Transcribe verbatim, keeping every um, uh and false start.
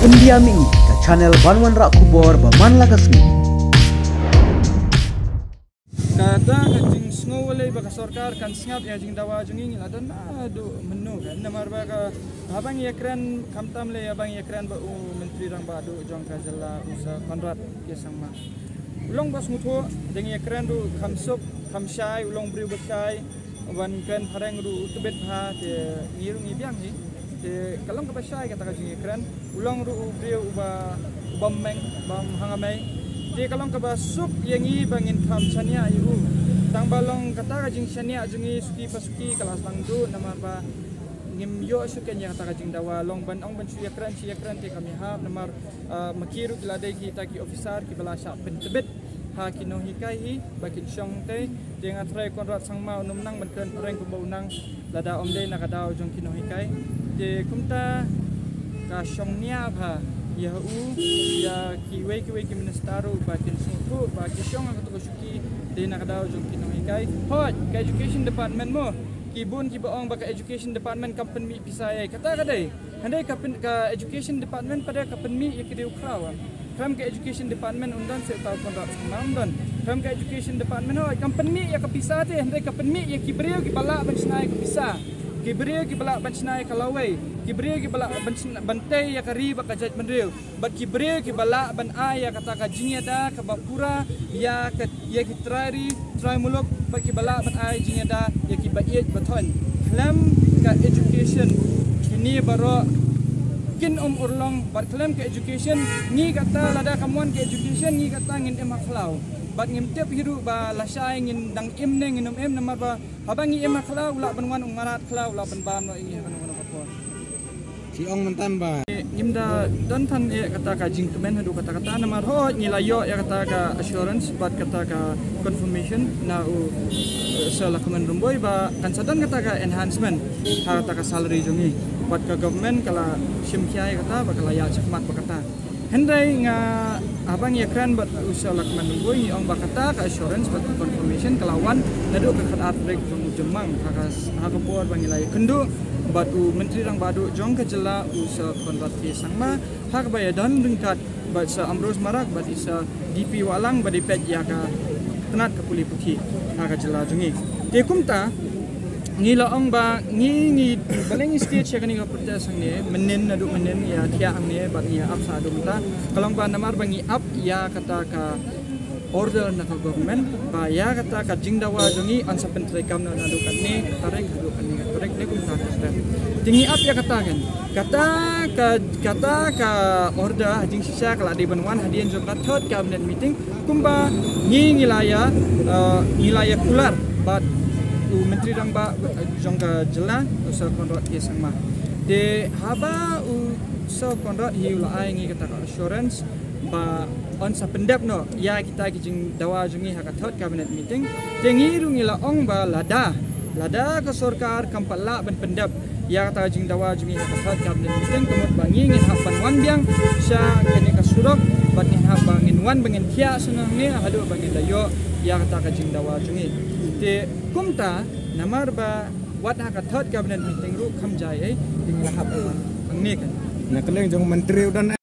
India Mini, ka channel ban wanrah khubor ba man la ka sngi. Kata ka jingsngew lei ba ka sorkar kan sngap ïa jingdawa jong ngi, ngi la don naduh mynno kan, namar ba ka haba ngi ïakren, khamtam lei haba ngi ïakren bad u Myntri Rangbah Duh jong ka jylla, u Sir Conrad K Sangma. U long ba sngewthuh, da ngi ïakren ruh kham suk kham shai, u long briew ba shai, ban kren phareng ruh u tbit bha, te ngi ruh ngi biang hi. Te ka long kaba shai kata ka jingïakren. U long ruh u briew uba, uba meng, uba hanga mei. Te ka long kaba suk ïa ngi ba ngin kham shaniah ïa u. Tang ba long kata ka jingshaniah jong ngi suki pa suki ka la sdang duh, namar ba ngim ïoh shuh kein ïa kata ka jingdawa. Long ban ong ban shu ïakren, shu ïakren te kam ïahap, namar, ah, ma ki ruh ki la dei kita ki officer kiba la shah pyntbit ha ki nonghikai hi ba kin shong te. Te nga tharai Conrad Sangma un ym nang ban kren phareng kumba u nang lada ym dei na ka daw jong ki nonghikai. Te kumta ka shong nia bha ïa u, ïa kiwei kiwei ki minister ruh ba kin sngewthuh ba ki shong ha kato ka shuki dei na ka daw jong ki nonghikai. Hooid, ka education department mo, ki bun kiba ong ba ka education department kam pynmih pisa ïa kata ka dei. Hynrei ka pyn-, ka education department pat ka pynmih ïa ki riew khraw. Khlem ka education department ym don seh uta u Conrad Sangma, ym don. Khlem ka education department, hooid, kam pynmih ïa ka pisa te, hynrei ka pynmih ïa ki briew kiba lah ban shna ïa ka pisa. Ki briew kiba lah ban shna ïa ka lawei. Ki briew kiba lah ban shna, ban tei ïa ka ri bad ka jaitbynriew. Bad ki briew kiba lah ban ai ïa kata ka jingïada kaba pura ïa ka, ïa ki trai ri, trai muluk, bad kiba lah ban ai jingïada ïa kiba ïeit ba thoiñ. Khlem ka education, kine baroh kin ym urlong, bad khlem ka education, ngi kata lada kam wan ka education, ngi kata ngin im ha khlaw. Bad ngim tip hi ruh ba lashai ngin dang im ne ngin ym im, namar ba haba ngi im ha khlaw, u lah ban wan u mrad khlaw, u lah ban bam noh ïa ngi ha kano kano ka por. Ki ong mynta ba ngim da don than ïa kata ka jingkmen haduh katta katta, namar hooid ngi la ïoh ïa kata ka assurance bad kata ka confirmation na u, eh, Sir Lahkmen Rymbui ba kan sa don kata ka enhancement ha kata ka salary jong ngi, bad ka government ka la shim khia ïa kata bad ka la ïaid shakhmat bad kata. Hynrei nga, haba ngi ïakren bad u Sir Lahkmen Rymbui, ngi ong ba kata ka assurance bad ka confirmation ka la wan naduh ka khatar tarik jong u Jymmang, ha ka, ha ka por ba ngi la ïakynduh bad u Myntri Rangbah Duh jong ka jylla, u Sir Conrad K Sangma, ha kaba ïadon ryngkat bad Sir Ambrose Marak bad i Sir D P Wahlang ba dei peit ïa ka tnat ka pule puthi ha ka jylla jong ngi. Te kumta ngi la ong ba ngi, ngi, balei ngi stage ïa kane ka protest hangne, mynnin, naduh mynnin ïa thiah hangne bad ngi ap sa haduh mynta, ka long ba namar ba ngi ap ïa kata ka order na ka government ba ïa kata ka jingdawa jong ngi yn sa pyntreikam noh naduh katne ka tarik haduh katne ka tarik, ne kumta ka step. Te ngi ap ïa kata kan, kata ka, kata ka order ha jingshisha ka la dei ban wan hadien jong ka third cabinet meeting. Kumba ngi, ngi la ïa, eh, ngi la ïa kular bad u Myntri Rangbah, eh, jong ka jylla, u Sir Conrad K Sangma. Te haba u Sir Conrad hi u la ai ngi kata ka assurance ba yn sa pyndep noh ïa kita ki jingdawa jong ngi ha ka third cabinet meeting. Te ngi ruh ngi la ong ba lada, lada ka sorkar kam pat lah ban pyndep ïa kata ka jingdawa jong ngi ha ka third cabinet meeting, ka mut ba ngi ngin hap ban wan biang sha kane ka surok bad ngin hap ba ngin wan ba ngin thiah sha hangne haduh ba ngin da ïoh ïa kata ka jingdawa jong ngi. Te kumta namar ba wat ha ka third cabinet meeting ruh kam jia ei, te ngi la hap hangne kan. Na ka liang jong u Myntri u don